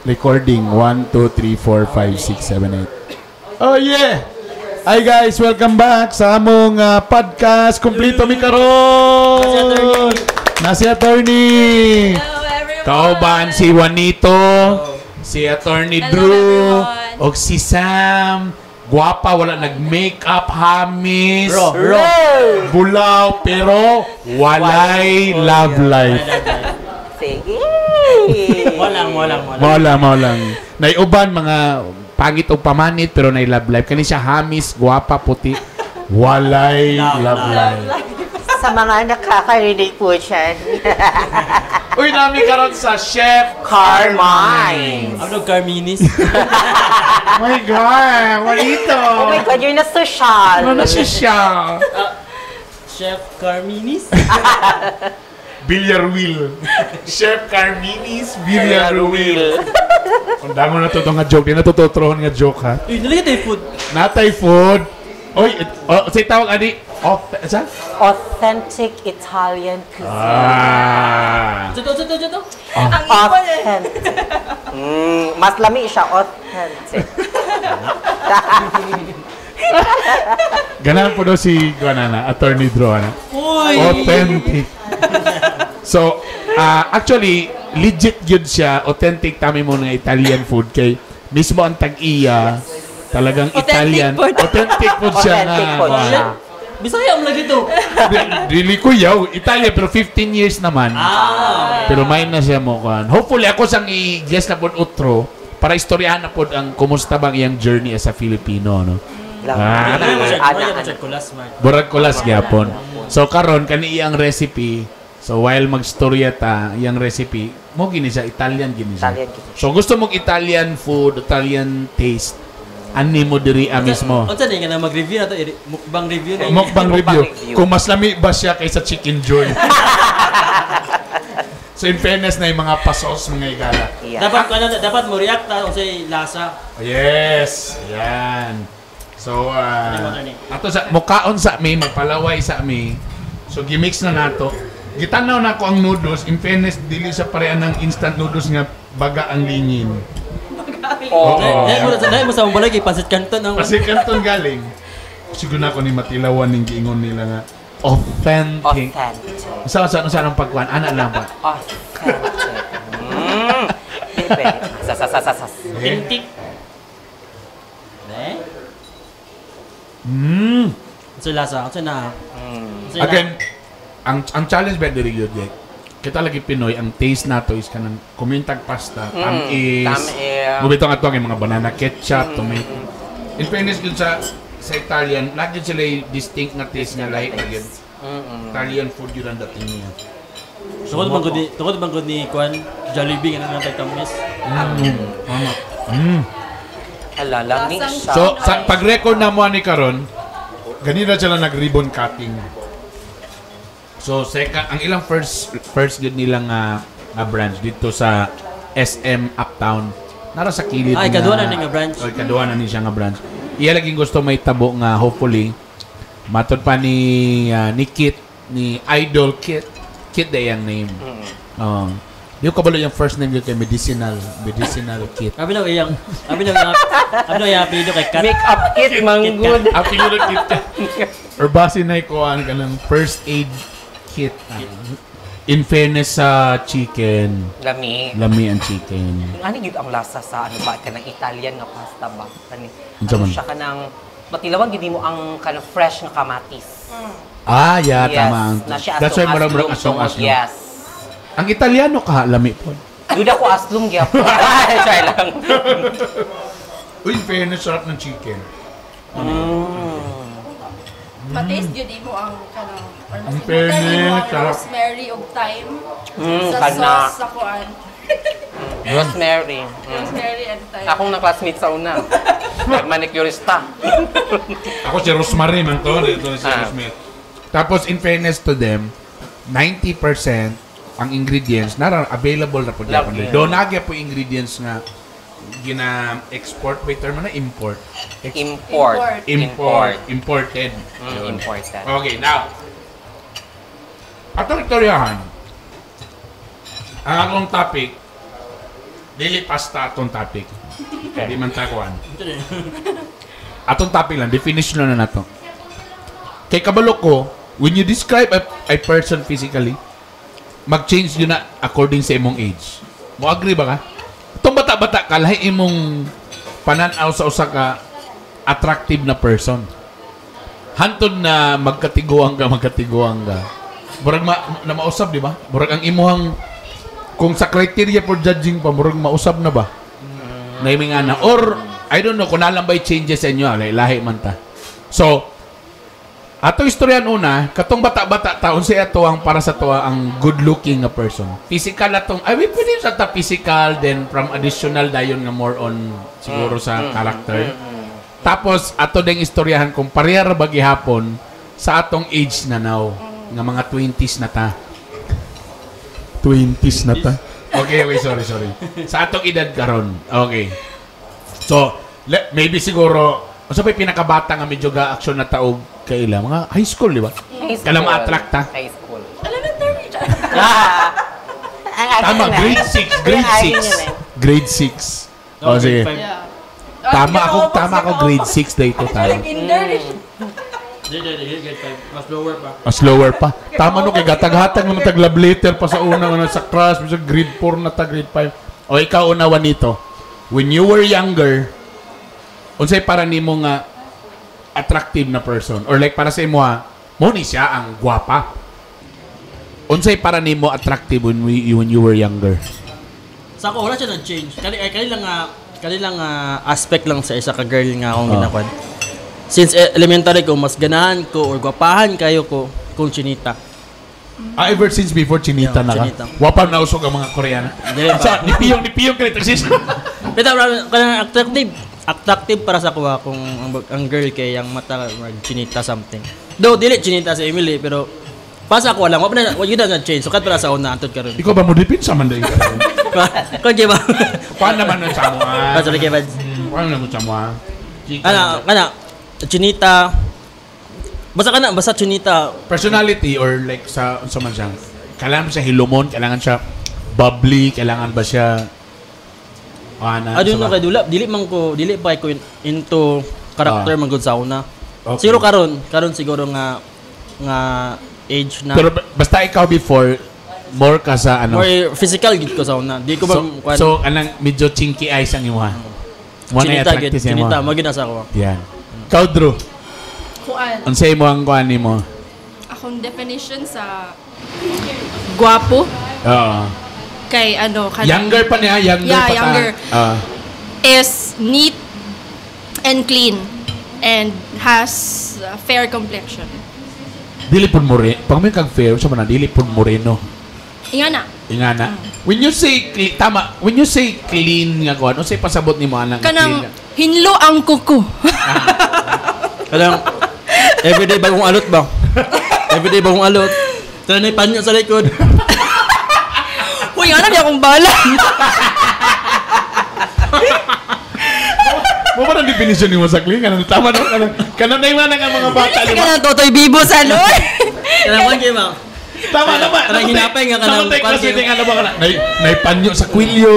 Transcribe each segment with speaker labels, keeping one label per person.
Speaker 1: Recording 1, 2, 3, 4, 5, 6, 7, 8. Oh yeah! Hi guys, welcome back sa among podcast. Kumplito mi karon. Na si Attorney.
Speaker 2: Hello everyone!
Speaker 1: Kauban si Juanito, si Attorney
Speaker 2: Hello,
Speaker 1: Drew,
Speaker 2: everyone.
Speaker 1: og si Sam. Guwapa, wala nag-makeup, hamis.
Speaker 3: Ro, ro.
Speaker 1: Bulaw, pero walay love life.
Speaker 4: Sige.
Speaker 3: Walang, walang, walang.
Speaker 1: Mao lang, mao lang. Naiuban mga pangit o pamanit pero nay love life. Kani siya hamis, guwapa, puti. Walay love life.
Speaker 4: Sa mga nakakarinig po dyan.
Speaker 1: Uy, nami karon sa Chef
Speaker 4: Carmine.
Speaker 3: Ano, Carminis?
Speaker 1: Oh my God, Juanito.
Speaker 4: Oh my God, you're not social.
Speaker 1: Ano na siya siya?
Speaker 3: Chef Carminis?
Speaker 1: Billiard wheel. Chef Carmini's Billiard Wheel. Ang damo na to nga joke. Di na to tuturuan nga joke ha.
Speaker 3: Uy, nalagay tayo food.
Speaker 1: Natay food. Oy, oh, say tawag ani. Oh, sa?
Speaker 4: Authentic Italian cuisine.
Speaker 1: Ah.
Speaker 3: Ito, ito, ito, ito.
Speaker 2: Ang ipon eh.
Speaker 4: Authentic. Mas lami siya, authentic.
Speaker 1: Ganahan po daw si Guanana, Attorney Drew, ano?
Speaker 3: Uy!
Speaker 1: Authentic. So, actually, legit yun siya. Authentic tami mo ng Italian food kay mismo ang tag-iya, talagang
Speaker 2: Authentic
Speaker 1: Italian.
Speaker 2: food.
Speaker 1: Authentic food siya
Speaker 4: Authentic
Speaker 1: nga.
Speaker 4: food siya.
Speaker 3: Bisaya mo lagi to.
Speaker 1: Dili ko yaw. Italia, pero 15 years naman.
Speaker 3: Ah,
Speaker 1: Pero may na siya mo kuan. Hopefully, ako sang i-guess na po utro para istoryahan na po ang kumusta bang iyang journey as a Filipino, no? Ah,
Speaker 3: Ano mo siya?
Speaker 4: Ana,
Speaker 3: Ano mo
Speaker 4: ana.
Speaker 3: siya? Kulas, man.
Speaker 1: Burag kulas gyapon. So karon kani iyang recipe. So while magstorya ta iyang recipe, mo gini siya Italian gini siya.
Speaker 4: Italian gini.
Speaker 1: So gusto mong Italian food, Italian taste, ani mo diri mismo.
Speaker 3: Unsa ni nga na mag-review na to? Mukbang review na.
Speaker 1: Mukbang review.
Speaker 4: Mukbang review.
Speaker 1: Kung mas lami ba siya kaysa Chicken Joy. So in fairness na yung mga pasos mga igala.
Speaker 4: Yeah.
Speaker 3: Dapat ano, dapat mo react ta unsay lasa.
Speaker 1: Yes, yan. So, ato sa mukaon sa mi, magpalaway sa mi. So gimix na nato. Gitanaw na ko ang noodles. In fairness, dili sa parehan ng instant noodles nga baga ang lingin.
Speaker 4: Oo.
Speaker 1: Oo.
Speaker 3: Dahil mo sa mong balay kay pancit canton ang
Speaker 1: Kasi kanton galing. Siguro na ako ni Matilawan ning giingon nila nga authentic.
Speaker 4: Authentic.
Speaker 1: Sa sa sa anong pagkuan? Ana lang ba?
Speaker 4: Authentic. Bebe. Sa, sa, sa, sa, sa.
Speaker 3: authentic. Eh? Unsay lasa? Unsay na? Unsay
Speaker 1: Again, ang challenge ba diri gyud eh, kita lagi Pinoy, ang taste nato is kanang kumintag pasta, tamis.
Speaker 4: Tamis.
Speaker 1: Mubitong ato ang mga banana ketchup, tomato. In fairness gyud sa Italian, lagi sila yung distinct nga taste nga lahi na gyud. Italian food yun ang dating niya.
Speaker 3: Tungod bang gud ni tungod bang gud ni kuan Jollibee nga nang tamis.
Speaker 1: Tama.
Speaker 4: Hala, lami
Speaker 2: Lasang
Speaker 4: siya.
Speaker 1: So, sa pag-record na mo ani karon, ganina sila nag-ribbon cutting. So, second, ang ilang first first gud nilang nga branch dito sa SM Uptown. Nara sa kilid.
Speaker 3: Ay, kaduha na ni nga branch.
Speaker 1: Oy, kaduha na ni siya nga branch. Iya laging gusto may tabo nga hopefully matod pa ni ni Kit, ni Idol Kit. Kit day ang name. Oh. Di ko kabalo yung first name yun kay medicinal, medicinal kit.
Speaker 3: Abi na iyang abi na iyang abi na iyang apelyido kay Kat.
Speaker 4: Make-up kit, manggod.
Speaker 1: Ang figure kit. Or base na ikuan ka ng first aid kit. Ah. In fairness sa chicken,
Speaker 4: Lami.
Speaker 1: lami ang chicken.
Speaker 4: Ano yun ang lasa sa ano ba kanang Italian nga pasta ba? Kani
Speaker 1: Unsa
Speaker 4: ano
Speaker 1: man?
Speaker 4: siya kanang matilawan gid mo ang kanang fresh nga kamatis.
Speaker 1: Ah, yeah,
Speaker 4: Yes,
Speaker 1: tama.
Speaker 4: na siya
Speaker 1: That's why
Speaker 4: asong
Speaker 1: murag
Speaker 4: aslong
Speaker 1: asong
Speaker 4: tungod.
Speaker 1: aslong.
Speaker 4: Yes.
Speaker 1: Ang Italiano ka, lami po.
Speaker 4: Duda ko aslong gyapon. Try lang.
Speaker 1: Uy, in fairness, sarap ng chicken.
Speaker 2: Mataste yun mo ang kanang or mas
Speaker 1: Ang
Speaker 2: importante
Speaker 1: fairness,
Speaker 2: mo ang
Speaker 1: sarap.
Speaker 2: rosemary ug thyme sa
Speaker 4: kana.
Speaker 2: sauce sa kuan.
Speaker 4: Rosemary.
Speaker 2: Rosemary and thyme.
Speaker 4: Akong na-classmate sa una. Nag-manicurista.
Speaker 1: Ako si Rosemary man to. Dito si
Speaker 4: Ah.
Speaker 1: Rosemary. Tapos, in fairness to them, 90% ang ingredients nara available na po
Speaker 4: Lagi.
Speaker 1: gyapon. Do nagya po ingredients nga Gina-export, wait, term na import.
Speaker 4: Import.
Speaker 1: Import. Imported. Yun.
Speaker 4: Imported.
Speaker 1: Okay, now. Atong istoryahan, ang akong topic, dili pasta atong topic. Di man takuan. Atong topic lang, definition lang na nato. Kay kabalo ko, when you describe a person physically, mag-change yun na according sa imong age. Mo agree ba ka? Itong bata-bata ka, lahi imong pananaw sa usa ka attractive na person. Hantod na magkatiguang ka, magkatiguang ka. Murag na mausab, di ba? Murag ang imuhang, kung sa criteria for judging pa, murag mausab na ba? Naiming nga na. Or, I don't know, kung nalang ba'y changes sa inyo, lahi man ta. So, ato istoryan una, katong bata-bata taon siya ato ang para sa tuwa ang good-looking nga person. Physical atong, ay, we pwede sa ta physical, then from additional dayon nga more on siguro sa character. Tapos, ato ding istoryahan kung pareha ra ba gihapon sa atong age na now, nga mga 20s na ta. 20s na ta. Okay, okay, sorry, sorry. Sa atong edad karon. Okay. So, maybe siguro, unsa pa'y pinakabata nga medyo ga-action na taog kaila? Mga high school, di ba?
Speaker 4: High school.
Speaker 1: Kailang ma-attract ta?
Speaker 4: High school.
Speaker 2: Elementary.
Speaker 1: Tama, grade 6, grade 6. Grade 6. Oh, sige.
Speaker 2: Yeah.
Speaker 1: Tama ako, tama ako grade 6 dito tayo.
Speaker 2: Kinder.
Speaker 3: Grade 5. Mas lower pa.
Speaker 1: Mas lower pa. Tama no kay gatag-hatag naman tag love letter pa sa una nga sa crush, sa grade 4 na ta grade 5. O ikaw una Juanito. When you were younger, unsay para nimo nga attractive na person or like para sa imo ha, mo ni siya ang gwapa. Unsay para nimo attractive when you were younger?
Speaker 3: Sa ako wala siya nag-change. Kani lang aspect lang sa isa ka girl nga akong ginakuan. Since elementary ko, mas ganahan ko or gwapahan kayo ko kung chinita.
Speaker 1: Ah, ever since before chinita
Speaker 3: Yeah,
Speaker 1: na ka.
Speaker 3: chinita.
Speaker 1: Wapa na usog ang mga Koreana.
Speaker 3: Dili pa.
Speaker 1: Sa nipiyong kay sis.
Speaker 3: Pero kanang attractive para sa kuha kung ang girl kay ang mata mag chinita something. Though dili chinita si Emily pero para sa ako lang, wala na wala na change. Sukat para sa una antud karon.
Speaker 1: Ikaw ba mo dipinsa man dai?
Speaker 3: Kon kay ba?
Speaker 1: Paano naman nun sa mo? ah?
Speaker 3: Sorry kay Bads.
Speaker 1: Paano naman sa mo? ah?
Speaker 3: Ana kana chinita. Basta kana basta chinita.
Speaker 1: Personality or like sa unsa man siya? Kailangan ba siya hilumon? Kailangan siya bubbly? Kailangan ba siya ana?
Speaker 3: I don't know kay dula dili man ko dili pa ko into character man gud sa una.
Speaker 1: Okay.
Speaker 3: Siguro karon siguro nga age na.
Speaker 1: Pero basta ikaw before more ka sa ano?
Speaker 3: More physical gid ko sa una. Di ko ba
Speaker 1: So, anang medyo chinky eyes ang imuha. Mo na
Speaker 3: chinita gid
Speaker 1: attractive sa
Speaker 3: chinita
Speaker 1: imo.
Speaker 3: mo gid na sa ako.
Speaker 1: Yan. Ikaw, Drew,
Speaker 2: Kuan.
Speaker 1: unsay mo ang kuan nimo?
Speaker 2: Akong definition sa guwapo
Speaker 1: Oo.
Speaker 2: kay ano kanang-
Speaker 1: Younger pa niya, younger
Speaker 2: Yeah,
Speaker 1: pa ta.
Speaker 2: younger. Is neat and clean and has a fair complexion.
Speaker 1: Dili pud more. Pag may kag fair, sa man dili pud moreno.
Speaker 2: Inga na.
Speaker 1: Inga na. When you say tama, when you say clean nga kuan, unsay pasabot nimo anang
Speaker 2: Kanang
Speaker 1: clean?
Speaker 2: hinlo ang kuko.
Speaker 3: Kanang everyday bagong alot ba? Everyday bagong alot. Tanay panyo sa likod.
Speaker 2: Uy, ano di akong bala.
Speaker 1: Mo ba ang definition nimo sa clean? Kanang tama no kanang kanang na nga mga bata
Speaker 2: Dili
Speaker 1: di ba?
Speaker 2: sa kanang Totoy Bibo sa ano.
Speaker 3: Kanang kwan kay ma.
Speaker 1: Tama naman.
Speaker 3: Kanang hinapay nga kanang
Speaker 1: Kanang
Speaker 3: kwan
Speaker 1: klase
Speaker 3: kayo.
Speaker 1: nga ano ba kana? Nay panyo sa kwilyo.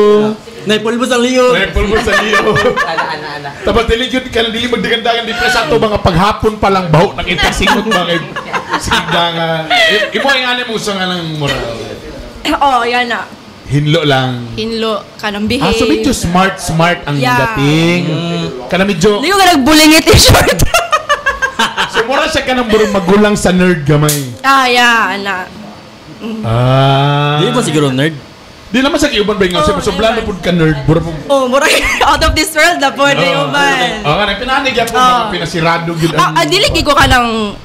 Speaker 3: Nay pulbo sa liyo.
Speaker 1: Nay pulbo sa liyo.
Speaker 4: Ana.
Speaker 1: Tapos dili gyud ka dili magdagandagan di pre sa ato mga paghapon pa lang baho nakita singot ba kay sigdangan. Imo ay ani mo sa nga ng moral.
Speaker 2: Oh, yan na.
Speaker 1: Hinlo lang.
Speaker 2: Hinlo kanang behave.
Speaker 1: Ah, so medyo smart ang
Speaker 2: Yeah.
Speaker 1: dating. Kana medyo
Speaker 2: Hindi ko ka nagbulingit yung short.
Speaker 1: so mura siya kanang burong magulang sa nerd gamay.
Speaker 2: Ah, yeah, ana.
Speaker 1: Ah.
Speaker 3: Di ba siguro nerd?
Speaker 1: Di naman sa kiuban ba nga
Speaker 2: Oh,
Speaker 1: sa sobrang
Speaker 2: di man.
Speaker 1: pud ka nerd buro po.
Speaker 2: Oh, mura out of this world na po na yung man.
Speaker 1: Oh, kanang pinanig po mga
Speaker 2: Oh.
Speaker 1: pinasirado gyud
Speaker 2: Ah, dili gid ko kanang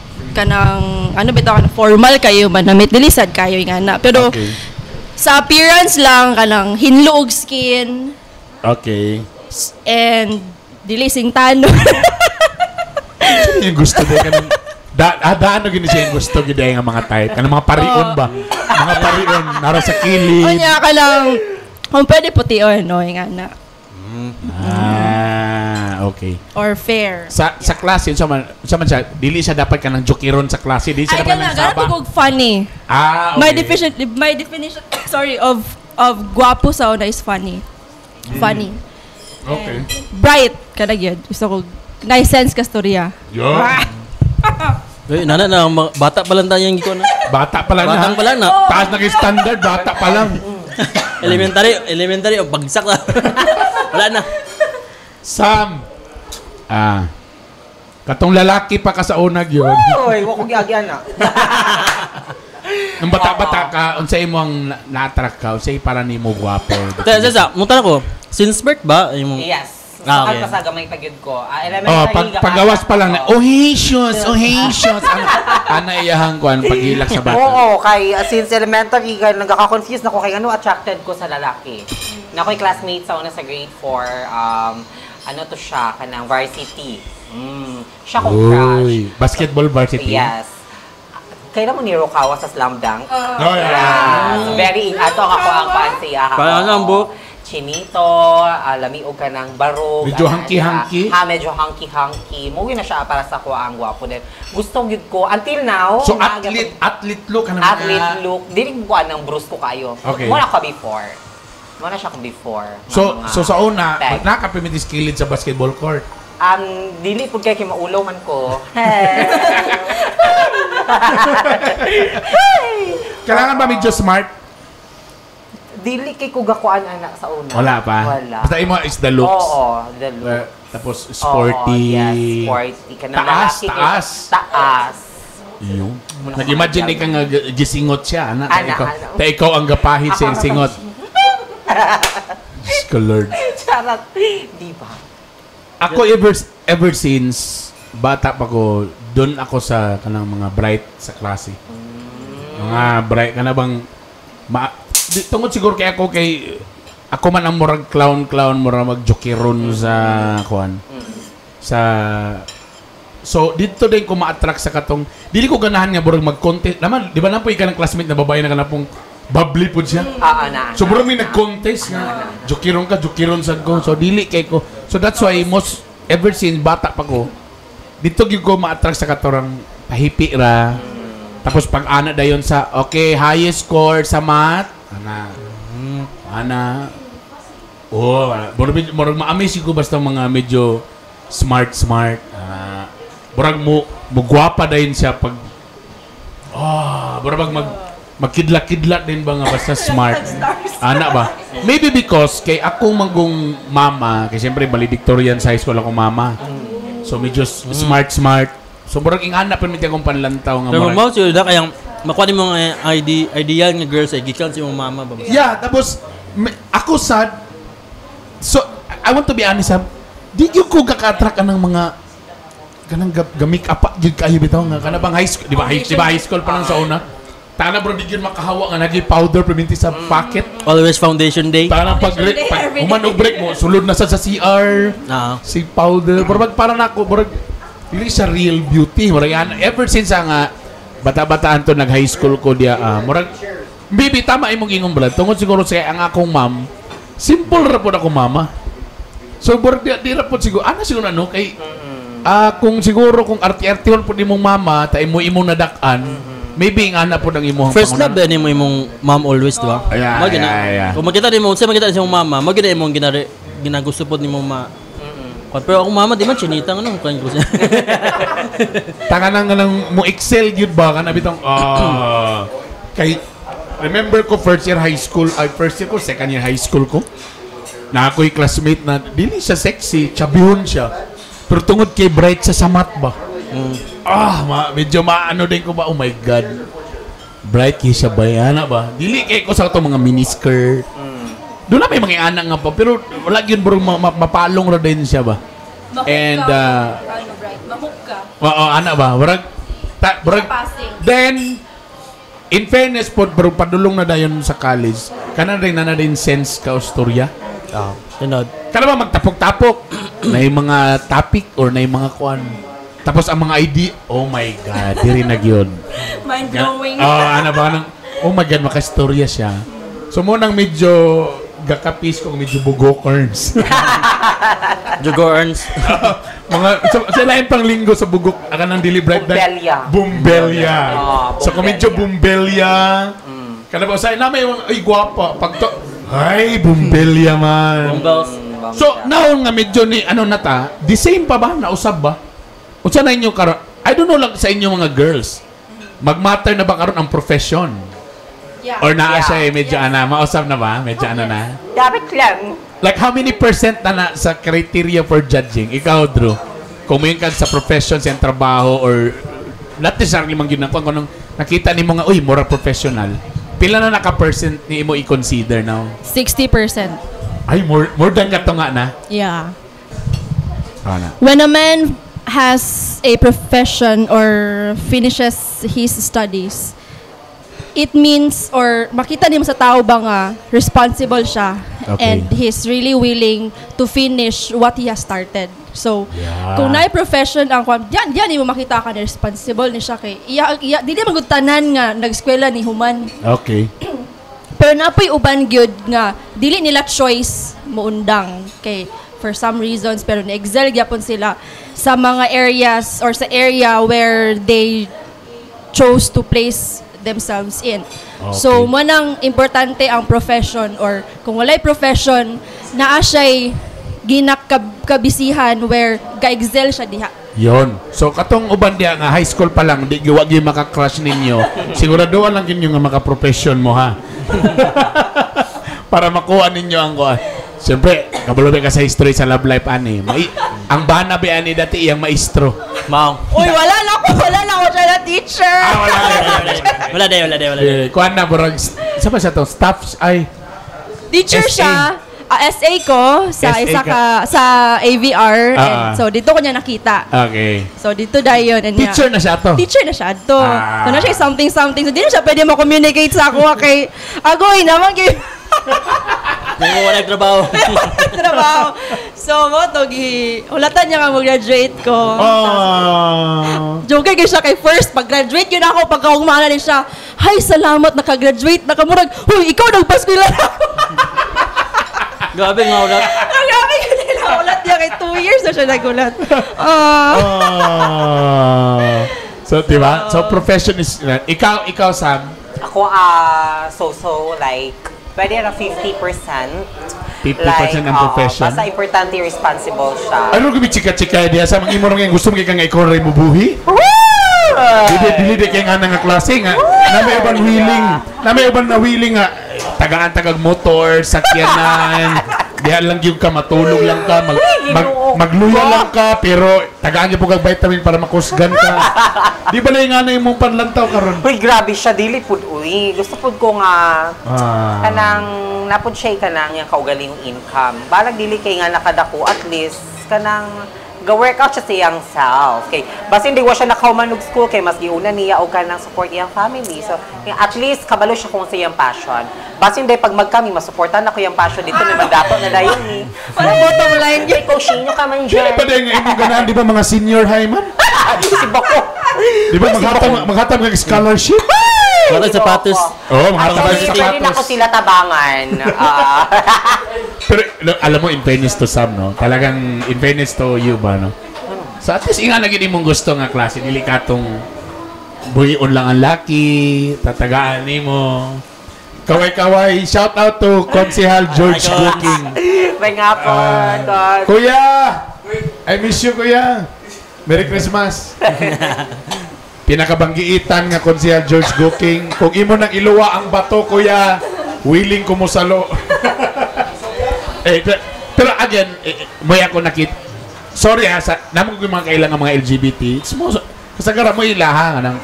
Speaker 2: ano bitaw kanang formal kayo man namit dili sad kayo nga na. Pero
Speaker 1: Okay.
Speaker 2: sa appearance lang kanang hinlo og skin
Speaker 1: Okay.
Speaker 2: and dili sing tano.
Speaker 1: Sino yung gusto din kanang daan na gini siya yung gusto gid ay nga mga type. Kanang mga parion ba? Mga parion nara sa kilid.
Speaker 2: Unya kanang kung pwede pution no nga na.
Speaker 1: Ah, okay.
Speaker 2: Or fair.
Speaker 1: Sa klase, sa man siya, dili siya dapat kanang jokiron sa klase, dili siya
Speaker 2: Ay,
Speaker 1: dapat
Speaker 2: kana,
Speaker 1: nang
Speaker 2: gana
Speaker 1: saba.
Speaker 2: ko funny.
Speaker 1: Ah, okay.
Speaker 2: My definition, sorry, of guwapo sa una is funny. Funny.
Speaker 1: Okay.
Speaker 2: Bright kada gyud. Gusto ko nice sense ka storya.
Speaker 1: Yo.
Speaker 3: Uy, nana na, bata pa lang tayo yung gikuan na.
Speaker 1: Bata pa lang na.
Speaker 3: Batang pa lang na.
Speaker 1: Taas na kay standard, bata pa lang.
Speaker 3: Elementary, elementary, o bagsak na. Wala na.
Speaker 1: Sam. Ah. Katong lalaki pa ka sa unag yun.
Speaker 4: Oy, wa ko giagyan na.
Speaker 1: Nung bata-bata ka, unsay mo ang na-attract ka, unsay para nimo gwapo.
Speaker 3: Teka, sa, muta ko, since birth ba? Yung,
Speaker 4: Yes. So,
Speaker 3: Ah, okay.
Speaker 4: okay. Pa sa gamay pa gyud ko. Ah, elementary.
Speaker 1: Oh, pag pagawas pa lang na, oh, Jesus, oh, Jesus. Ana, ana iyahang kuan paghilak sa bata.
Speaker 4: Oo, kay since elementary kay nagkaka-confuse na ko kay ano attracted ko sa lalaki. Na ako'y classmate sa una sa grade 4, ano to siya kanang varsity. Siya kong crush.
Speaker 1: Uy, basketball varsity.
Speaker 4: Yes. Kailan mo ni Rukawa sa Slam Dunk?
Speaker 1: Oh, yeah.
Speaker 4: Yes. Very ato ang ako ang kuan siya.
Speaker 3: Parang ano ang buhok?
Speaker 4: Chinito, lami og kanang barog.
Speaker 1: Medyo
Speaker 4: ana,
Speaker 1: hunky-hunky?
Speaker 4: Ha, medyo hunky-hunky. Mo na siya para sa ako ang gwapo din. Gusto gyud ko until now.
Speaker 1: So
Speaker 4: maaga
Speaker 1: athlete, athlete look ano
Speaker 4: athlete look. Dili ko kuan ng brusko kayo.
Speaker 1: Okay.
Speaker 4: Mo na ako before. Mo na siya akong before. Nga
Speaker 1: So
Speaker 4: mga
Speaker 1: so sa una,
Speaker 4: tag.
Speaker 1: nakapimitis kilid sa basketball court.
Speaker 4: Dili pud kay kay maulaw man ko.
Speaker 1: Kailangan ba medyo smart?
Speaker 4: Dili kay ko gakuan anak sa una.
Speaker 1: Wala pa.
Speaker 4: Wala.
Speaker 1: Basta imo is the looks.
Speaker 4: Oo, the look.
Speaker 1: Tapos sporty.
Speaker 4: Oo, yes, sporty. Kanang
Speaker 1: Taas,
Speaker 4: lalaki kay-
Speaker 1: taas.
Speaker 4: Taas.
Speaker 1: Iyo. Nag-imagine ka nga gisingot siya, ana. Ta
Speaker 4: Ana,
Speaker 1: ikaw,
Speaker 4: ana.
Speaker 1: ta ikaw ang gapahid sa iyang singot. Diyos ko, Lord.
Speaker 4: Charot. Di ba?
Speaker 1: Ako ever since bata pa ko, doon ako sa kanang mga bright sa klase. Mga bright kana bang tungod siguro kay ako kay ako man ang murag clown clown murag magjokeron sa kuan. Sa So dito din ko ma-attract sa katong dili ko ganahan nga murag mag-contest. Naman, di ba na po ng classmate na babae na kanapong bubbly po siya.
Speaker 4: Oo na.
Speaker 1: So bro, may nag-contest nga. Jokiron ka, jokiron sad ko. So dili kay ko. So that's why most ever since bata pa ko, dito gyud ko ma-attract sa katorang pahipi ra. Tapos pag ana dayon sa okay, highest score sa math, ana. Ana. Oh, ana. Murag murag ma-amaze ko basta mga medyo smart smart. Ah, murag mo mo gwapa dayon siya pag murag magkidla-kidla din ba nga basta smart. Ana ba? Maybe because kay akong manggong mama, kay siyempre valedictorian sa high school akong mama. So medyo smart smart. So murag ingana pa mi akong panlantaw nga
Speaker 3: Pero
Speaker 1: murag.
Speaker 3: mo siya kayang makuha nimo nga ID, ideal nga girl sa gikan sa imong mama ba?
Speaker 1: Yeah, tapos ako sad so I want to be honest ha, di gyud ko gaka-attract anang mga kanang ga make up gyud kayo bitaw nga kana bang high school, di ba high school pa lang sa una. Tana bro di gyud makahawa nga nagi powder perminti sa pocket.
Speaker 3: Always foundation day.
Speaker 1: Tana pag,
Speaker 2: Foundation day
Speaker 1: pag
Speaker 2: every day.
Speaker 1: human og break mo sulod na sa CR.
Speaker 3: Ah.
Speaker 1: Si powder murag para nako murag dili siya real beauty murag yan ever since nga bata-bataan to nag high school ko dia murag maybe tama imong ingong brad tungod siguro sa ang akong ma'am simple ra pod ako mama so murag di ra pod siguro ana siguro ano kay kung siguro kung arte-artihon pod imong mama ta imo imong nadak-an maybe ang ana pod ang imong
Speaker 3: First love ba nimo imong mom always, di ba?
Speaker 1: Yeah,
Speaker 3: Mao gina.
Speaker 1: yeah.
Speaker 3: Kung makita nimo, sa makita sa imong mama, mao gina imong ginagusto pod nimo ma. Kwan, pero akong mama di man chinita nga kwan ko siya.
Speaker 1: Tanga nang nang mo excel gyud ba kana bitong kay remember ko first year high school ay first year ko second year high school ko na ako'y classmate na dili siya sexy chabihon siya pero tungod kay bright sa samat ba medyo maano din ko ba oh my God bright kay siya ba ana ba dili kay ko sa atong mga miniskirt doon na may mga anak nga pa pero wala gyud bro mapalong ra din siya ba.
Speaker 2: Mahook
Speaker 1: And,
Speaker 2: ka. Ano, bright. Mahook ka.
Speaker 1: Oo, ana ba? Murag, murag,
Speaker 2: Passing.
Speaker 1: then, in fairness po, bro, padulong na dayon sa college, kana rin na din sense ka o storya.
Speaker 3: Ah, tinod.
Speaker 1: Kana ba magtapok-tapok? Na yung mga topic or na yung mga kuan. Tapos ang mga ID, oh my God, diri na gyud.
Speaker 2: Mind blowing.
Speaker 1: Oh, ano ba nang oh my God, makastorya siya. So mo nang medyo gakapis ko medyo bugokerns.
Speaker 3: Jugo earns.
Speaker 1: Mga sa lain pang linggo sa bugok aka nang dili bright.
Speaker 4: Bumbelya.
Speaker 1: Bumbelya.
Speaker 4: Ah,
Speaker 1: So kung medyo bumbelya. Kana ba sa na may ay gwapa pag to ay bumbelya man.
Speaker 3: Bumbels.
Speaker 1: So now nga medyo ni ano na ta, the same pa ba nausab ba? Unsa na inyo karon? I don't know lang sa inyo mga girls. Magmatter na ba karon ang profession?
Speaker 2: Yeah.
Speaker 1: Or naa
Speaker 4: Yeah.
Speaker 1: siya eh, medyo ana, mausab na ba? Medyo ano na?
Speaker 4: Dapat lang.
Speaker 1: Like how many percent na, na sa criteria for judging? Ikaw, Drew, kung may kag sa profession sa trabaho or not necessarily man gyud na kung anong nakita nimo nga uy mura professional. Pila na naka-percent ni imo i-consider now?
Speaker 2: 60%.
Speaker 1: Ay more more than kato nga na.
Speaker 2: Yeah.
Speaker 1: Ana.
Speaker 2: When a man has a profession or finishes his studies, it means or makita nimo sa tao ba nga responsible siya and he's really willing to finish what he has started. So, kung naay profession ang kwan, yan yan imo makita ka na responsible ni siya kay iya, iya dili man gud tanan nga nagskwela ni human. Pero napoy uban gyud nga dili nila choice muundang kay for some reasons, pero ni-excel gyapon sila sa mga areas or sa area where they chose to place themselves in. So mo nang importante ang profession or kung walay profession, naa siya'y ginakabisihan where ga-excel siya diha.
Speaker 1: Yon. So katong uban diha nga high school pa lang di giwa gyud maka-crush ninyo. Siguraduhan lang gyud nga maka-profession mo ha. Para makuha ninyo ang kuan. Siyempre, kabalo ba ka sa history sa love life ani. Mai ang bana ba ani dati iyang maestro.
Speaker 3: Mao.
Speaker 2: Uy, wala na ako siya na teacher.
Speaker 1: Ah, wala.
Speaker 3: Wala day, wala day, wala day.
Speaker 1: Eh, kuan na burag sa ba siya to? Staff ay
Speaker 2: Teacher
Speaker 1: SA.
Speaker 2: siya. Ah, SA ko sa
Speaker 1: SA
Speaker 2: isa
Speaker 1: ka.
Speaker 2: ka sa AVR and so dito ko niya nakita. So dito dayon and niya-
Speaker 1: Teacher na siya to.
Speaker 2: Teacher na siya to. So na siya something something. So di na siya pwede mo communicate sa ako kay agoy naman kay
Speaker 3: Hindi mo wala trabaho.
Speaker 2: trabaho. So mo to gi hulatan niya nga mo-graduate ko.
Speaker 1: Oh.
Speaker 2: Joke kay siya kay first pag-graduate yun ako pagkaugma na rin siya. Hay salamat naka-graduate nakamurag. Huy ikaw nagpaskwela na ako.
Speaker 3: Grabe nga wala.
Speaker 2: Ang grabe ka nila. Ulat niya kay 2 years na siya nagulat. Ah.
Speaker 1: Oh. So, di ba? So, profession is... Ikaw, ikaw, Sam,
Speaker 4: Ako, so-so, like, pwede na 50%.
Speaker 1: 50% ang
Speaker 4: oo,
Speaker 1: profession?
Speaker 4: Basta importante, responsible siya.
Speaker 1: Ano kami chika-chika diya sa mga imo nga gusto mo kay nga ikaw ray mubuhi? Dili dili di kay nga nga klase nga na may uban willing, na may uban na willing nga tagaan tagag motor, sakyanan. Diha lang gyud ka matulog lang ka, mag
Speaker 4: Ginoo
Speaker 1: magluya lang ka pero tagaan gyud po kag vitamin para makusgan ka. Di ba lang nga na imong panlantaw karon?
Speaker 4: Uy, grabe siya, dili pud uy. Gusto pud ko nga kanang napud siya kanang yung kaugalingong income. Balag dili kay nga nakadako at least kanang ga-workout siya sa iyang self. Kay basin di wa siya nakauman og school kay mas giuna niya og kanang support iyang family. So at least kabalo siya kung sa iyang passion. Basin di pag magkami masuportan ako iyang passion dito may mandato na dayon ni.
Speaker 2: Wala bottom line yun.
Speaker 4: Kay coaching ka man
Speaker 1: Dili
Speaker 4: dyan.
Speaker 1: pa din nga imong ganahan di ba mga senior high man?
Speaker 4: Si Bako.
Speaker 1: Di ba maghatag kag scholarship?
Speaker 3: Wala sapatos.
Speaker 1: Oo, maghatag kag
Speaker 4: Actually, pwede na ako
Speaker 1: sapatos.
Speaker 4: sila tabangan. Ah.
Speaker 1: Pero no, alam mo, in fairness to Sam, no? Talagang in fairness to you ba, no? So at least inga na gid imong gusto nga klase. Dili ka tong buhion lang ang laki, tatagaan nimo. Kaway-kaway, shout out to Konsehal George
Speaker 3: Hi, Cons.
Speaker 1: Booking.
Speaker 4: May nga po.
Speaker 1: Ah, kuya! I miss you, kuya. Merry Christmas. Pinakabanggiitan nga Konsehal George Booking. Kung imo nang iluwa ang bato, kuya, willing ko mo salo. Eh, pero again, may ako nakit. Sorry ha, sa, namo ko yung mga kailangan mga LGBT. Smo, kasagara mo ilaha nga ng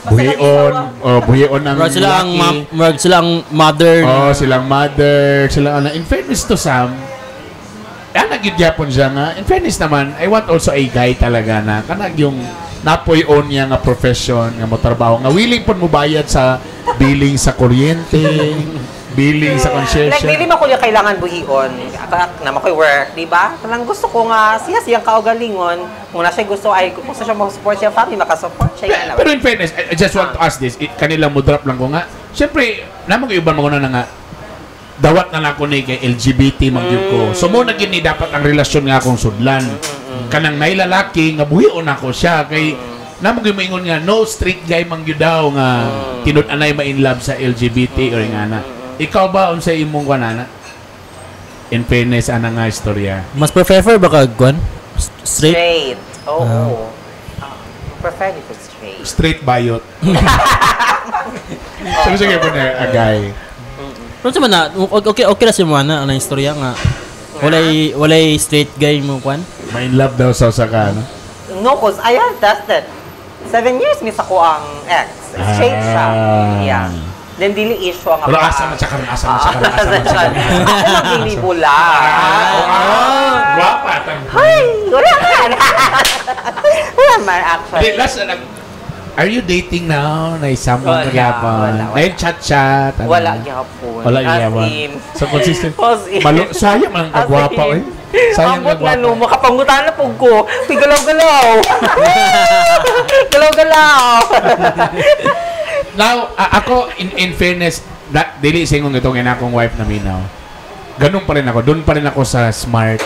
Speaker 1: buhion, oh, buhion ng
Speaker 3: Murag sila ang
Speaker 1: laki.
Speaker 3: murag sila ang mother.
Speaker 1: Oh, silang mother, silang ano. In fairness to Sam, ah, nagyud gyapon siya nga. In fairness naman, I want also a guy talaga na kanag yung napoy on niya nga profession, nga mo trabaho, nga willing pud mo bayad sa billing sa kuryente, billing sa
Speaker 4: Like,
Speaker 1: concession.
Speaker 4: dili man ko niya kailangan buhion. Ako na makoy work, di ba? Kanang gusto ko nga, siya siyang kaugalingon. Kung na siya gusto, ay kung gusto siya mo-support siya family, makasupport siya. Yan
Speaker 1: Pero in fairness, I just want to ask this. Kanila mo drop lang ko nga. Siyempre, namang iban mo na nga, Dawat na lang ko ni kay LGBT man gyud ko. So mo na gyud ni dapat ang relasyon nga akong sudlan. Kanang nay lalaki nga buhion ako siya kay namo gyud moingon nga no straight guy man gyud daw nga tinud-anay ma in love sa LGBT or nga na. Ikaw ba, unsa imong kuan ana? In fairness ana nga istorya.
Speaker 3: Mas prefer ba ka kuan? Straight?
Speaker 4: Straight. Oo. Ah, prefer ko straight.
Speaker 1: Straight bayot. Sabi sige po na agay.
Speaker 3: Pero sa man na, okay okay ra si mo ana ang istorya nga walay straight guy mo kuan.
Speaker 1: Ma in love daw sa usa ka, no?
Speaker 4: No, 'cause I have tested. 7 years miss ako ang ex. Straight siya.
Speaker 1: Ah.
Speaker 4: Yeah. Then dili issue ang
Speaker 1: Pero asa man siya karon, asa man siya karon, asa man siya karon?
Speaker 4: Ako maglilibula.
Speaker 1: Ah, guwapa.
Speaker 4: Ay, wala man. Wala man actually.
Speaker 1: Di, last na lang. Are you dating now? Na someone
Speaker 4: Wala,
Speaker 1: ka gyapon?
Speaker 4: wala, wala.
Speaker 1: Na chat-chat? Ano?
Speaker 4: Wala gyapon.
Speaker 1: Wala
Speaker 4: As
Speaker 1: gyapon.
Speaker 4: in.
Speaker 1: So consistent.
Speaker 4: As in.
Speaker 1: Malo, sayang man ang
Speaker 4: As
Speaker 1: kagwapa
Speaker 4: in.
Speaker 1: eh. Sayang
Speaker 4: Ambot na
Speaker 1: kagwapa.
Speaker 4: no, makapangutan na po ko. Uy, galaw-galaw. Galaw-galaw.
Speaker 1: Now, ako, in fairness, da, dili singon itong ina akong wife na minaw. Ganun pa rin ako. Doon pa rin ako sa smart.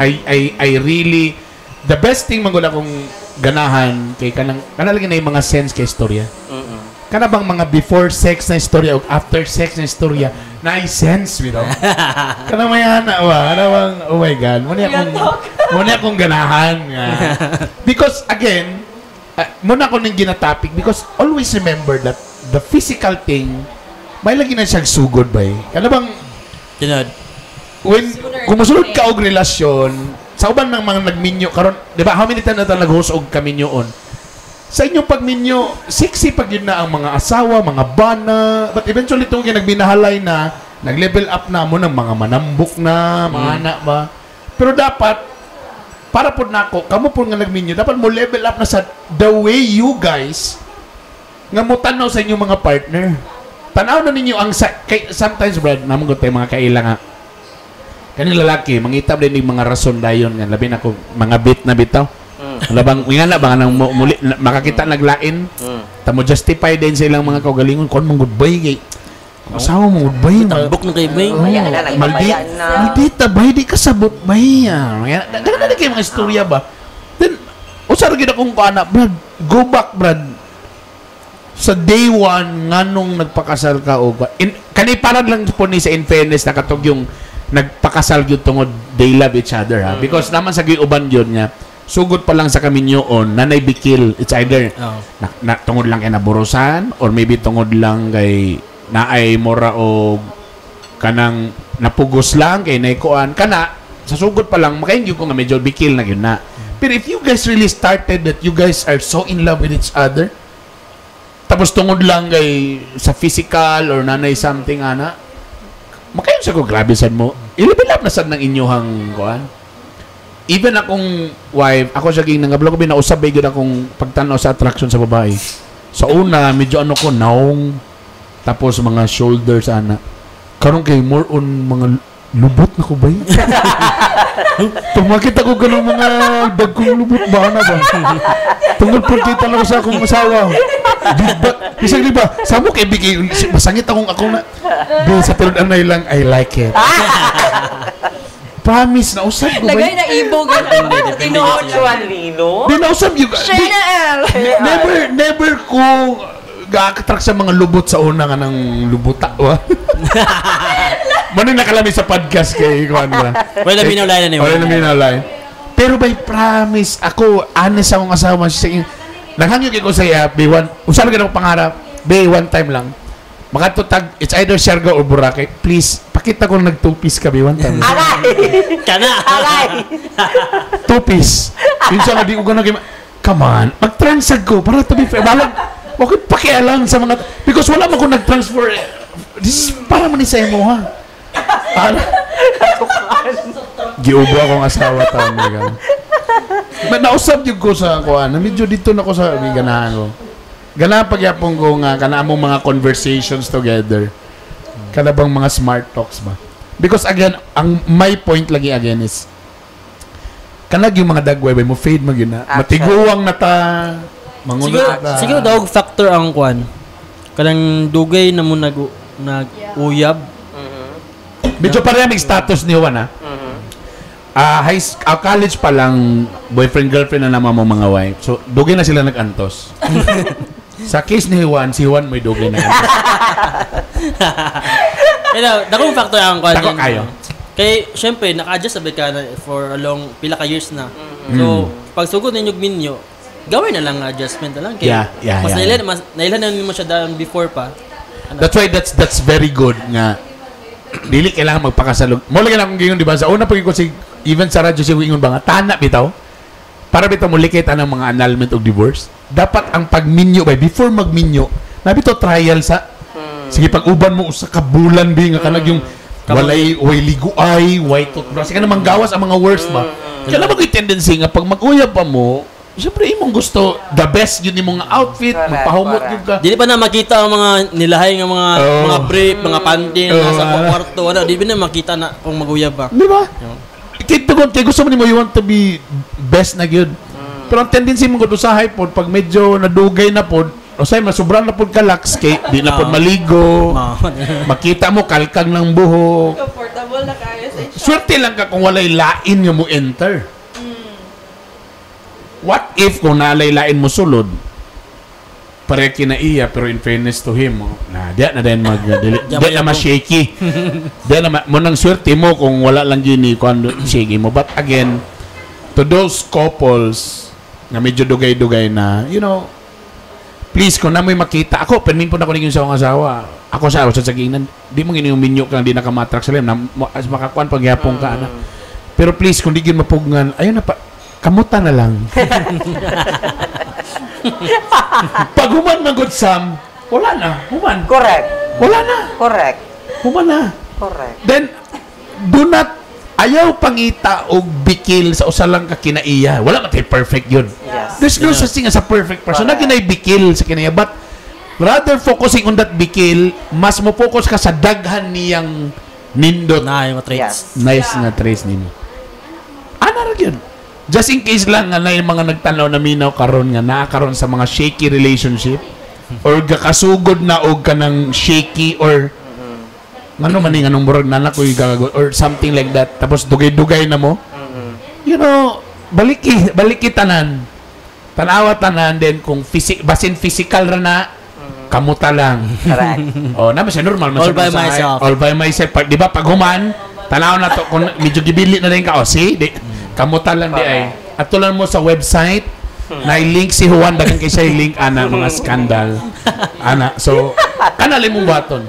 Speaker 1: I really, the best thing man gud akong ganahan kay kanang kana lagi na yung mga sense kay istorya. Kana bang mga before sex na istorya o after sex na istorya na sense bitaw. Kana may ana ba? Kana bang, oh my God, mo na akong ganahan nga. Because again, mo na ako ning ginatopic because always remember that the physical thing may lagi na siyang sugod ba eh. Kana bang
Speaker 3: Tinod.
Speaker 1: when kung mosulod ka og relasyon sa uban ng mga nagminyo karon, di ba, how many times na ta nag-host og kaminyoon sa inyong pagminyo, sexy pag yun na ang mga asawa, mga bana, but eventually itong nagbinahalay na, nag-level up na mo ng mga manambok na mga anak ba. Pero dapat para po nako, kamo po nga nagminyo, dapat mo level up na sa the way you guys nga mo tanaw sa inyong mga partner. Tanaw na ninyo ang sa, kay, sometimes, Brad, namang tayo mga kaila nga kaning lalaki mangita din yung mga rason dayon nga labi na ko mga bit na bitaw. Labang nga na ba nga nang muli makakita naglain, tamo justify din sa ilang mga kaugalingon kon mong goodbye kay asawa mo goodbye.
Speaker 3: Tambok na kay bay.
Speaker 4: Maya na, nagpabaya na.
Speaker 1: Maldita bay, di ka sabot bay. Ah. Daghan na kayo mga istorya ba. Then usa ra gyud akong kuana, Brad, go back, Brad, sa day one nganong nagpakasal ka og in, kani para lang po ni sa in fairness na katog yung nagpakasal gyud tungod they love each other ha, because naman sa giuban gyud nga sugod pa lang sa kaminyoon nanay bikil, it's either
Speaker 3: Oo.
Speaker 1: na tungod lang kay naburusan or maybe tungod lang kay naay mora o kanang napugos lang kay naikuan kana sa sugod pa lang makaingyo ko nga medyo bikil na gyud na. Pero if you guys really started that you guys are so in love with each other, tapos tungod lang kay sa physical or nanay something ana, makayon sa ko grabe sad mo i-level up na sad ng inyuhang kuan. Even akong wife, ako siya ging nangablo ko binausab gyud akong pagtan-aw sa attraction sa babae. Sa una medyo ano ko naong, tapos mga shoulders ana. Karon kay more on mga lubot na ko ba? Pag makita ko ganun mga dagkong lubot ba na ba? Tungod po kita lang ko sa akong asawa. Di ba? Bisag di ba? Samo kay bigay, masangit akong ako na. Be, sa tulad anay lang, I like it. Promise, nausab ko ba?
Speaker 2: Lagay na ibog. Tinuod.
Speaker 4: Actually, no?
Speaker 1: Di nausab yun. Di,
Speaker 2: Chanel!
Speaker 1: never, never ko ga-attract sa mga lubot sa una nga ng lubuta. Wa. Mano nakalami sa podcast kay Kuan ba?
Speaker 3: Wala na minulay na ni.
Speaker 1: Wala na minulay. Pero by promise, ako, honest akong asawa siya. Naghangyo kay ko sa iya, be one, usa lang akong pangarap, be one time lang. Makatutag, it's either Siargao or Boracay. Please, pakita ko nag two-piece ka, be one time.
Speaker 4: Aray!
Speaker 3: Kana.
Speaker 4: Aray!
Speaker 1: Two-piece. Minsan nga di ko ganun kay. Come on, mag-transag ko para to be fair. Balag, okay, pakialam sa mga. Because wala man ko nag-transfer. This is para man ni sa imo, ha? Para. Giubo akong asawa taon na gano'n. But nausab yun ko sa kuan. Na medyo dito na ko sa may ganahan ko. Ganahan pagyapon ko nga kana among mga conversations together. Kana bang mga smart talks ba? Because again, ang my point lagi again is kanag yung mga dagway ba mo fade mag yun na.
Speaker 4: Actually.
Speaker 1: Matiguang na ta. Manguno
Speaker 3: Siguro
Speaker 1: na ta.
Speaker 3: siguro dog factor ang kuan. Kanang dugay na mo nag nag-uyab.
Speaker 1: Medyo pareha may status ni Juan, ha? College pa lang, boyfriend, girlfriend na naman mo mga wife. So, dugay na sila nag-antos. Sa case ni Juan, si Juan may dugay na antos.
Speaker 3: Pero, dakong factor ang kwan.
Speaker 1: Dako kayo.
Speaker 3: Kay, syempre, naka-adjust sabi ka na for a long, pila ka years na. So, pag sugod ninyo minyo, gawin na lang adjustment na lang. Kay,
Speaker 1: Yeah,
Speaker 3: mas
Speaker 1: yeah.
Speaker 3: mas nailhan na mo siya dahil before pa. Ano?
Speaker 1: That's why that's very good nga dili kailangan magpakasalog. Mo lagi na akong giingon, di ba? Sa una pag ko si even sa radyo siya ingon ba nga tana bitaw. Para bitaw mo likit anang mga annulment og divorce. Dapat ang pagminyo bay before magminyo, na bitaw trial sa sige pag-uban mo usa ka bulan bi nga kanag yung walay way liguay, way toothbrush. Kaya namang gawas ang mga worst ba. Kaya naman ko'y tendency nga pag mag-uyab pa mo, siyempre imong gusto the best yun imong nga outfit, magpahumot gyud ka.
Speaker 3: Dili pa na makita ang mga nilahay nga mga mga brief, mga panty na sa kwarto. Ano, di pa na makita na kung maguyab ba.
Speaker 1: Di ba? Kaya kung kay gusto mo nimo, you want to be best na gyud. Pero ang tendency mo gud usahay pod pag medyo nadugay na pod, usahay masubran na pod kalax kay di na pod maligo. Makita mo kalkag ng buhok.
Speaker 2: Comfortable na kayo sa each
Speaker 1: Swerte lang ka kung walay lain nga mo enter. What if kung naalay lain mo sulod? Pare kinaiya pero in fairness to him, oh, na diya na din mag dili, diya na ma-shaky. Diya na mo nang swerte mo kung wala lang gini kung shaky mo. But again, to those couples na medyo dugay-dugay na, you know, please kung namoy makita ako, permin po na ko naging sa akong asawa. Ako sa saginan, di mo gini yung minyo kang di nakamatrak sa na as makakuan pagyapong ka ana. Pero please kung di gyud mapugngan, ayun na pa kamuta na lang. Pag human man good Sam, wala na, human.
Speaker 4: Correct.
Speaker 1: Wala na.
Speaker 4: Correct.
Speaker 1: Human na.
Speaker 4: Correct.
Speaker 1: Then do not ayaw pangita og bikil sa usa lang ka kinaiya. Wala man tay perfect yun.
Speaker 4: Yes.
Speaker 1: There's no such thing as a perfect person.
Speaker 4: Correct.
Speaker 1: Na ginay bikil sa kinaiya, but rather focusing on that bikil, mas mo focus ka sa daghan niyang nindot.
Speaker 3: Na, yung mga traits.
Speaker 4: Yes.
Speaker 1: Nice nga trace nimo. Ana ra gyud. Just in case lang nga na yung mga nagtanaw na minaw karon nga naa karon sa mga shaky relationship or gakasugod na og kanang shaky or ngano man ni nganong murag nana koy gagago or something like that tapos dugay-dugay na mo. You know, baliki tanan. Tanawa tanan then kung basin physical ra na kamuta lang.
Speaker 4: Correct.
Speaker 1: Oh, naman siya normal man
Speaker 3: All
Speaker 1: siya
Speaker 3: by
Speaker 1: sa-
Speaker 3: myself.
Speaker 1: All by myself. Pag, di ba pag human, tanaw na to kung medyo gibili na rin ka oh, see, di, kamuta lang di ay. At tulan mo sa website, na link si Juan daghang kay siya link ana mga scandal. Ana, so kanali mong baton.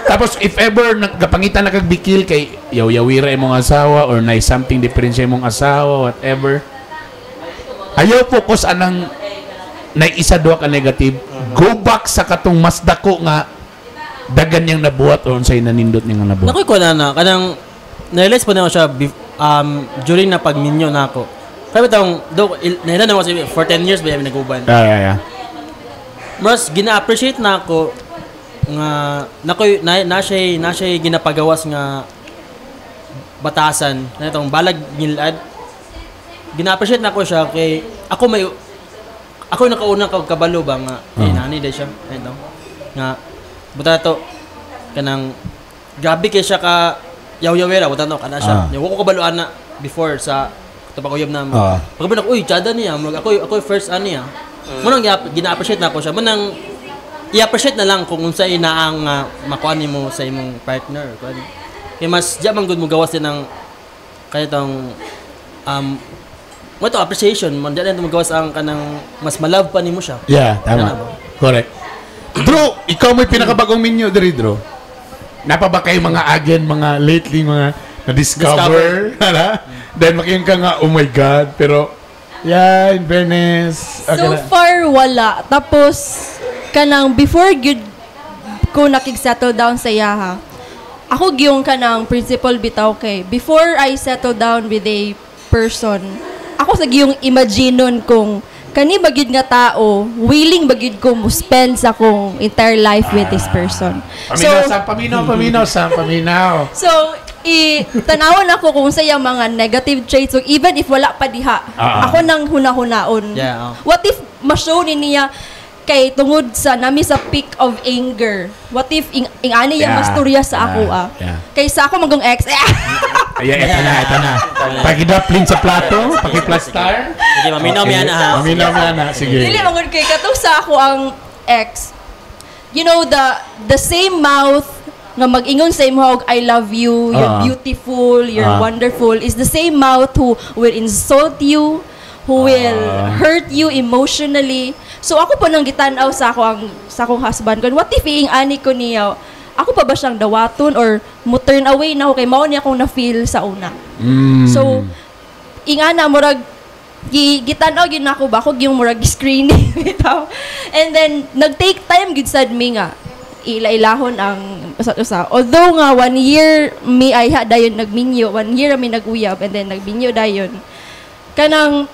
Speaker 1: Tapos if ever nagkapangitan na kag bikil kay yaw-yawira imong asawa or na something different sa imong asawa whatever. Ayaw focus anang na isa duha ka negative. Go back sa katong mas dako nga dagan niyang nabuhat o unsay nanindot niyang nabuhat.
Speaker 3: Nakoy ko na kanang na-realize po na ako siya during na pagminyo na ako. Kaya bitong do naila na ako for 10 years ba yung nag-uban.
Speaker 1: Yeah.
Speaker 3: Mas gina-appreciate na ako nga nakoy na siya ginapagawas nga batasan na itong balag ngilad. Gina-appreciate na ako siya kay ako may ako yung nakaunang kabalo ba nga eh nani day siya ito nga buta to kanang grabe kay siya ka yaw-yawera buta to kana siya. Wa ko kabalo ana before sa tapag-uyab na. Pagkabalo ako, uy, tsada niya. Murag ako first ano niya. Munang gina-appreciate na ako siya. Munang i-appreciate na lang kung unsay inaang makuha nimo sa imong partner. Kuan. Kay mas diya man gud mo gawas din ng kaya tong mo to appreciation man diya lang mo gawas ang kanang mas malove pa nimo siya.
Speaker 1: Yeah, tama. Correct. Drew, ikaw may pinakabagong minyo diri, Drew. Napa ba kayo mga again, mga lately, mga na-discover? Then makiyon ka nga, oh my God. Pero, yeah, in fairness. Okay
Speaker 2: So
Speaker 1: na.
Speaker 2: far, wala. Tapos, kanang before gyud ko nakig-settle down sa iyaha, ako gyung kanang principle bitaw kay before I settle down with a person, ako sa gyung imaginon kung kani ba gyud nga tao, willing ba gyud ko mo spend sa akong entire life with this person.
Speaker 1: Paminaw, Sam, paminaw, Sam, paminaw.
Speaker 2: So, tanawon ako kung sa iyang mga negative traits. So, even if wala pa diha, ako nang huna-hunaon.
Speaker 3: Yeah, oh.
Speaker 2: What if ma-show ni niya, Kay tungod sa nami sa peak of anger. What if ing ani yang masturya sa ako ah. Kay sa ako magong ex.
Speaker 1: Ay, eto na, eto na. Pagidapling sa plato, pakiplastar.
Speaker 3: Sige, maminaw mi ana ha.
Speaker 1: Maminaw mi ana, sige.
Speaker 2: Dili man gud kay katong sa ako ang ex. You know the same mouth nga mag-ingon sa imo og "I love you, you're beautiful, you're wonderful" is the same mouth who will insult you, who will hurt you emotionally. So ako po nang gitan-aw sa ako ang sa akong husband kon what if iing ani ko niya, ako pa ba siyang dawaton or mo turn away na ako kay mao niya akong na-feel sa una? So ingana murag gitan-aw gyud nako ba ako yung murag screening bitaw. And then nag-take time gyud sad mi nga ila-ilahon ang usa usa. Although nga one year mi ay ha dayon nagminyo, one year mi naguyab and then nagminyo dayon. Kanang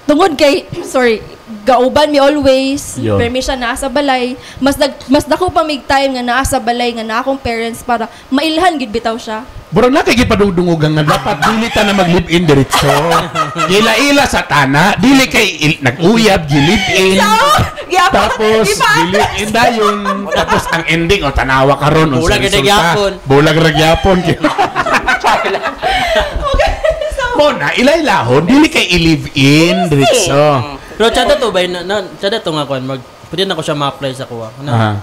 Speaker 2: tungod kay, sorry, gauban mi always, permission naa sa balay, mas dako pa mig time nga naa sa balay nga naa akong parents para mailhan gid bitaw siya.
Speaker 1: Burang na kay gipadungdungugan nga dapat dili ta na mag-live-in diretso. Ila-ila sa tana, dili kay nag-uyab, gi-live-in. Tapos gi-live-in dayon. Tapos ang ending o tanawa karon unsa
Speaker 3: Bulag ra
Speaker 1: resulta.
Speaker 3: gyapon.
Speaker 1: Bulag ra gyapon. Mo na ila-ilahon, dili kay i-live-in diretso.
Speaker 3: Pero tsada to ba na tsada to nga kuan mag pwede na ko siya ma-apply sa kuha. Ano?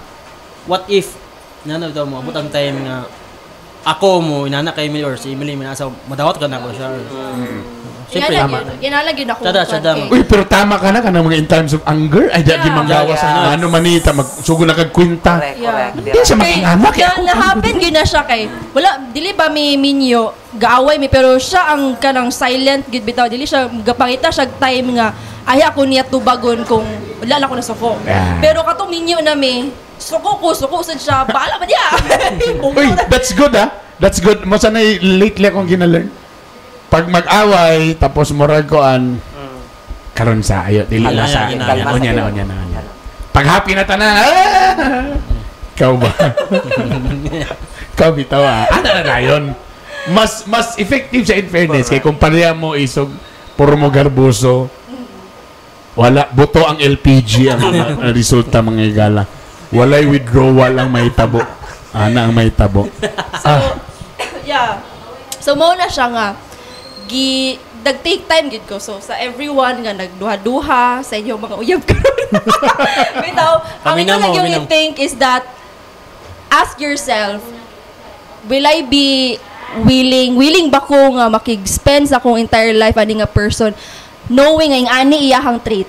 Speaker 3: What if na to mo abot ang time nga ako mo inana kay Emily or si Emily minasa madawat ka na ko siya. Siyempre,
Speaker 2: Ingana gyud, ingana gyud ako.
Speaker 3: Tsada, tsada.
Speaker 1: Uy, pero tama ka na kanang mga in times of anger. Ay, di
Speaker 2: Yeah.
Speaker 1: manggawas ang ano manita, magsugo na kag kwenta.
Speaker 4: Correct, correct.
Speaker 1: Di siya
Speaker 2: Kay,
Speaker 1: mag-anak.
Speaker 2: na happen gyud na siya kay wala dili ba mi minyo gaaway mi pero siya ang kanang silent gyud bitaw, dili siya gapangita siya time nga ay ako niya tubagon kung wala na ako nasuko. Pero katong minyo na mi suko ko, suko sad siya, bahala ba niya.
Speaker 1: Uy, that's good ah. That's good. Mo sana lately akong ginalearn. Pag mag-away, tapos murag ko an karon sa ayo dili na sa
Speaker 3: Kalma,
Speaker 1: unya na unya na unya. Pag happy na tanan. Ah! Ikaw ba? Ikaw bitaw ah. Ano na na yun? Mas effective siya in fairness kay kung pareha mo isog puro mo garbuso. Wala buto ang LPG ang resulta mga igala. Walay withdrawal ang mahitabo. Ana ang mahitabo.
Speaker 2: So, yeah. So, mao na siya nga, gi, nag-take time gid ko. So, sa everyone nga nagduha-duha, sa inyong mga uyab karon. Bitaw, ang
Speaker 3: Paminaw
Speaker 2: ito lang
Speaker 3: mo,
Speaker 2: yung
Speaker 3: paminaw.
Speaker 2: i-think is that, ask yourself, will I be willing ba ko nga makig-spend sa akong entire life ani nga person, knowing nga ani iyahang trait?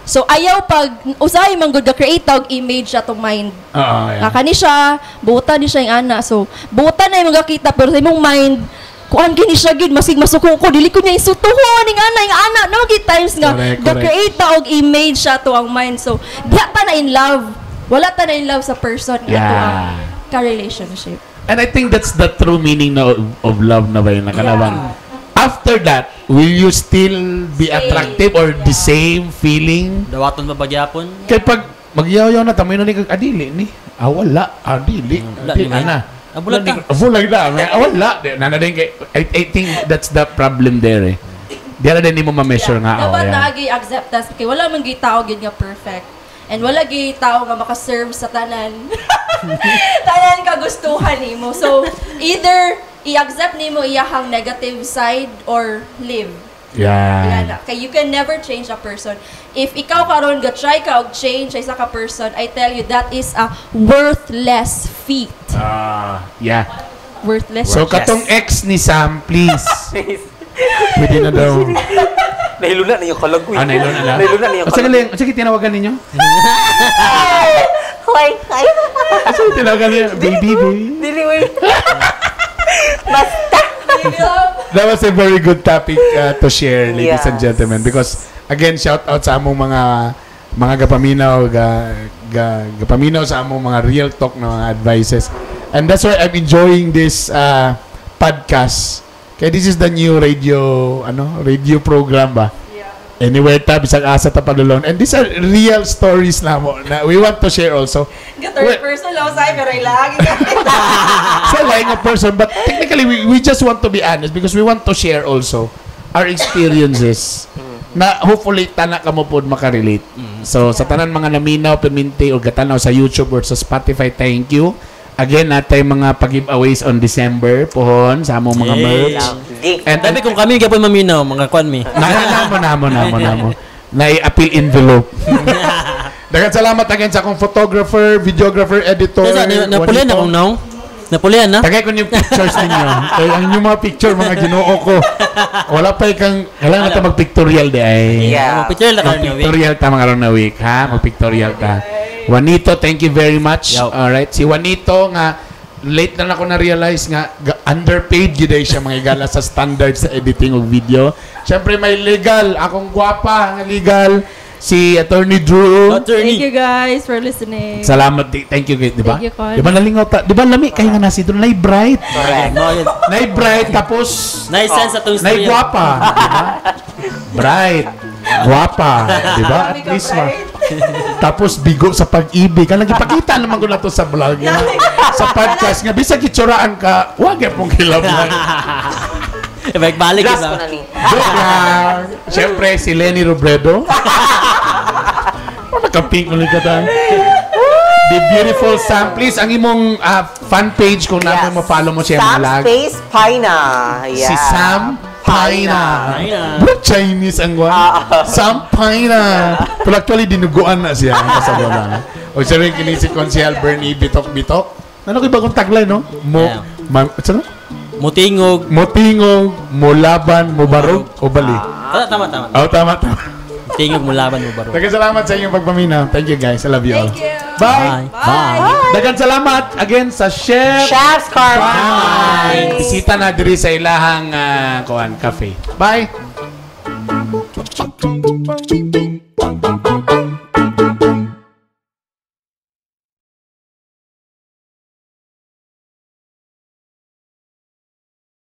Speaker 2: So, ayaw pag, usahay man gud ga-create og image sa atong mind.
Speaker 1: Oo, yeah.
Speaker 2: Nga kani siya, buutan ni siya yung ana. So, buutan na yung mga kita, pero sa imong mind, kuan kini siya gid masig masuko ko, dili ko niya insultuhon ning ana, ing ana. No, gid times nga,
Speaker 1: Correct,
Speaker 2: ga
Speaker 1: correct.
Speaker 2: create ta og image siya to ang mind. So, diha ta na in love. Wala ta na in love sa person nga ato ang ka-relationship.
Speaker 1: And I think that's the true meaning na of love na ba yun? Nakanabang, after that, will you still be
Speaker 2: Same.
Speaker 1: attractive or the same feeling?
Speaker 3: Dawaton pa bagyapon.
Speaker 1: Kaya pag magyaw-yaw na, tamoy na ni kag adili ni. Ah, wala. Ah, dili.
Speaker 3: Wala,
Speaker 1: Di,
Speaker 3: di ba?
Speaker 1: ana.
Speaker 3: Ah, bulag
Speaker 1: Wala,
Speaker 3: ka.
Speaker 1: Bulag na. Ah, wala. Di, nana din kay, I think that's the problem there eh. Di na din mo ma-measure nga. Oh,
Speaker 2: Dapat
Speaker 1: yeah.
Speaker 2: naagi acceptance kay wala man gyud tao gyud nga perfect. And wala gyud tao nga makaserve sa tanan. Tanan kagustuhan nimo. So either i-accept nimo iyahang negative side or live. Ingana. Kay you can never change a person. If ikaw karon ga try ka og change sa isa ka person, I tell you that is a worthless feat.
Speaker 1: Ah, yeah.
Speaker 2: Worthless.
Speaker 1: So, katong ex ni Sam, please. Pwede na daw.
Speaker 4: Nahiluna na yung kalag ko.
Speaker 1: Ah, nailon na lang.
Speaker 4: Nahiluna na yung
Speaker 1: Oh, sige,
Speaker 4: kalag.
Speaker 1: lang. Sige, tinawagan ninyo.
Speaker 4: Hoy, ay.
Speaker 1: Sige, tinawagan ninyo. Baby, baby.
Speaker 4: Dili, uy. Basta.
Speaker 1: That was a very good topic to share, ladies and gentlemen. Because, again, shout out sa among mga gapaminaw, gapaminaw sa among mga real talk na mga advices. And that's why I'm enjoying this podcast. Kaya this is the new radio, ano, radio program ba? Anywhere ta, bisag asa ta padulon. And these are real stories na mo na we want to share also.
Speaker 2: Ga third person lang sa pero lagi ka.
Speaker 1: Sa lying a person, but technically we just want to be honest because we want to share also our experiences. Na hopefully tanan kamo pod makarelate. So sa tanan mga naminaw, perminti o gatanaw sa YouTube or sa Spotify, thank you. Again, natay mga pag-giveaways on December pohon sa among mga merch.
Speaker 4: Lovely.
Speaker 1: And
Speaker 3: Dabi kung kami gyapon maminaw, mga kwan mi.
Speaker 1: Na namo namo namo namo. Na appeal envelope.
Speaker 5: Daghang salamat again sa akong photographer, videographer, editor.
Speaker 3: Kaya napulian na
Speaker 5: Juanito.
Speaker 3: kong naong. Napulian na.
Speaker 5: Tagay ko yung pictures ninyo. Kay ang inyong mga picture, mga ginoo ko. Wala pa ikang,
Speaker 1: Kailangan na ta magpictorial di ay.
Speaker 4: Yeah.
Speaker 3: Picture na karon week.
Speaker 1: Magpictorial ta mga aron na week, ha? Magpictorial ta. Juanito, thank you very much.
Speaker 3: Yo.
Speaker 1: All right. Si Juanito nga late na ako na-realize nga
Speaker 5: underpaid gyud ay siya, mga igala, sa standard sa editing og video. Siyempre may legal, akong gwapa nga legal,
Speaker 1: si Attorney Drew.
Speaker 2: Thank
Speaker 3: Attorney.
Speaker 2: you guys for listening.
Speaker 1: Salamat, thank you, di ba?
Speaker 2: Thank you, Con.
Speaker 1: Di ba nalingaw ta? Di ba lami kay nga nasi doon, nay bright.
Speaker 4: Correct.
Speaker 3: Mo yun.
Speaker 1: Nay bright tapos
Speaker 3: Nice sense atong
Speaker 1: nay
Speaker 3: istorya.
Speaker 1: gwapa, di ba? Bright, gwapa, di ba? At least ma.
Speaker 5: Tapos bigo sa pag-ibig. Ang ipakita naman ko na to sa vlog, nga. Sa podcast nga bisag itsuraan ka, wa gyud pong kilablan.
Speaker 3: Balik-balik
Speaker 4: Last
Speaker 3: ba?
Speaker 4: ko na ni.
Speaker 5: Joke lang.
Speaker 1: Siyempre si Lenny Robredo.
Speaker 5: Oh, naka-pink ulit ka ta.
Speaker 1: The beautiful Sam, please ang imong fan page kung yes.
Speaker 4: Yes.
Speaker 1: mo follow mo siya
Speaker 4: Sam
Speaker 1: mga lag.
Speaker 4: Space Paina. Yeah.
Speaker 1: Si Sam Paina.
Speaker 3: Paina.
Speaker 5: Bro, Chinese ang one. Sam Paina. Pero actually, dinuguan na siya. Ang kasabala.
Speaker 1: O siya rin kini si Consihal Bernie Bitok Bitok.
Speaker 5: Ano ko'y bagong tagline, no? Mo,
Speaker 3: Yeah.
Speaker 5: ma, ano?
Speaker 3: Mutingog.
Speaker 5: Motingog, molaban, mobarog, o bali.
Speaker 3: Tama, tama, tama.
Speaker 5: Oh, tama, tama.
Speaker 3: Tingog mo laban mo baro.
Speaker 5: Daghang salamat sa inyong pagpamina. Thank you, guys. I love you all.
Speaker 2: Thank you.
Speaker 5: Bye.
Speaker 3: Bye.
Speaker 2: Bye.
Speaker 1: Daghang salamat again sa Chef
Speaker 4: Chef's Carbine.
Speaker 1: Bisita na diri sa ilahang kuan cafe.
Speaker 5: Bye.
Speaker 6: Bye.